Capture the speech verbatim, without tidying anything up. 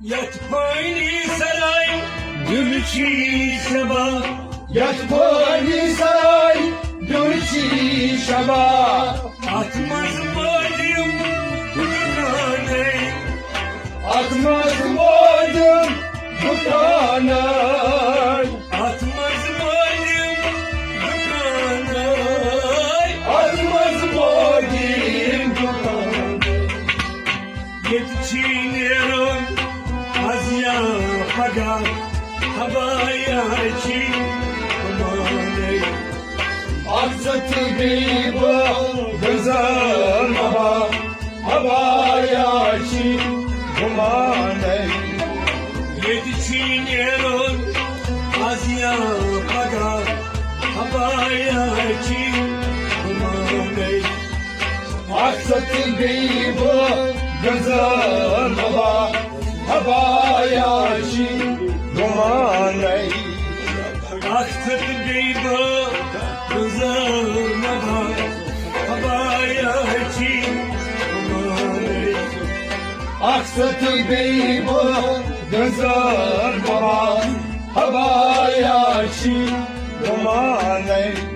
یتھ پانی سرای دل چھی شبا۔ یتھ پانی سرای دل چھی شبا۔ اتھ منٛز بٲدِم دُکانَے۔ اتھ منٛز بٲدِم دُکانَے۔ اتھ منٛز بٲدِم دُکانَے۔ اتھ منٛز بٲدِم دُکانَے۔ ییٚتہِ چھی نیران از یا پگاہ، ہبایا چھی پانَے۔ اکھ ژٕ تہٕ بیٚیہِ بہٕ گُزار مبا، ہبایا چھی گُمانَے۔ ییٚتہِ چھی نیران از یا پگاہ، ہبایا چھی گُمانَے۔ اکھ ژٕ تہٕ بیٚیہِ بہٕ گُزار مبا، ہبایا چھی گُمانَے۔ اکھ ژٕ تہٕ بیٚیہِ بہٕ گُزار مبا، ہبایا چھی گُمانَے۔ اکھ ژٕ تہٕ بیٚیہِ بہٕ گُزار مبا، ہبایا چھی گُمانَے۔